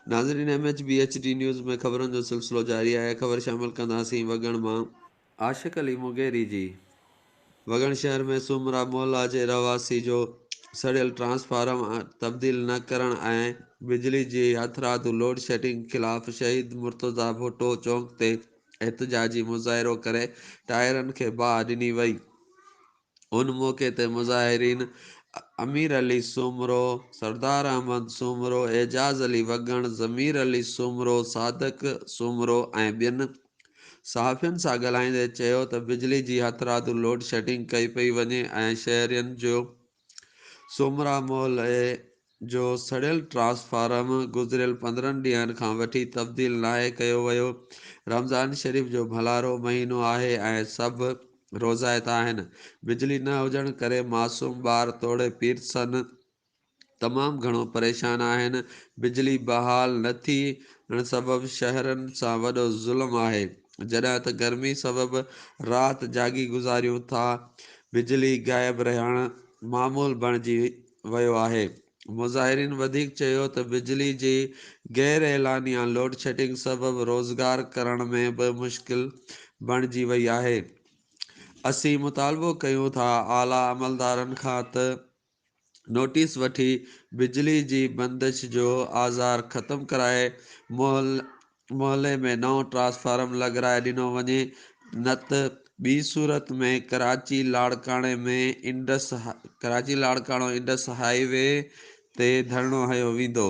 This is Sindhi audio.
ناظرين M H B H D news ۾ خبرن جو سلسلو جاري آهي خبر شامل ڪنداسين وڳڻ مان عاشق علي مغيري جي وڳڻ شهر ۾ سومرا محلا جي رهواسي جو سڙيل ٽرانسفارم تبديل نه ڪرڻ ۽ بجلي جي هٿرادو لوڊشيڊنگ خلاف شهيد مرتضيٰ ڀٽو چونڪ تي احتجاجي مظاهرو ڪري ٽائرن کي باهه ڏني وئي. ان موقعي تي مظاهرين امير علي سومرو، سردار احمد سومرو، اعجاز علي وڳڻ، ضمير علي سومرو، صادق سومرو ۽ ٻين صحافين سان ڳالهائيندي چيو ته بجلي جي هٿرادو لوڊشيڊنگ ڪئي پئي وڃي ۽ شهرين جو سومرا محلي جو سڙيل ٽرانسفارم گذريل 15 ڏينهن کان وٺي تبديل ناهي ڪيو ويو، رمضان شريف جو ڀلارو مهينو آهي ۽ سڀ روزائتا آهن، بجلي نه هجڻ ڪري معصوم ٻار توڙي پيرسن تمام گهڻو پريشان آهن، بجلي بحال نه ٿيڻ سبب شهرين سان وڏو ظلم آهي، جڏهن ته گرمي سبب رات جاڳي گذاريون ٿا، بجلي غائب رهڻ معمول بڻجي ويو آهي. مظاهرين وڌيڪ چيو ته بجلي جي غير اعلانيه لوڊشيڊنگ سبب روزگار ڪرڻ ۾ به مشڪل بڻجي وئي آهي. اسين مطالبو ڪيون ٿا اعليٰ عملدارن کان ته نوٽيس وٺي بجلي جي بندش جو آزار ختم ڪرائي محلي ۾ نئون ٽرانسفارم لڳرائي ڏنو وڃي نه ته ٻي صورت ۾ ڪراچي لاڙڪاڻي ۾ Indus Karachi Larkana Indus high V تي ڌرڻو هنيو ويندو.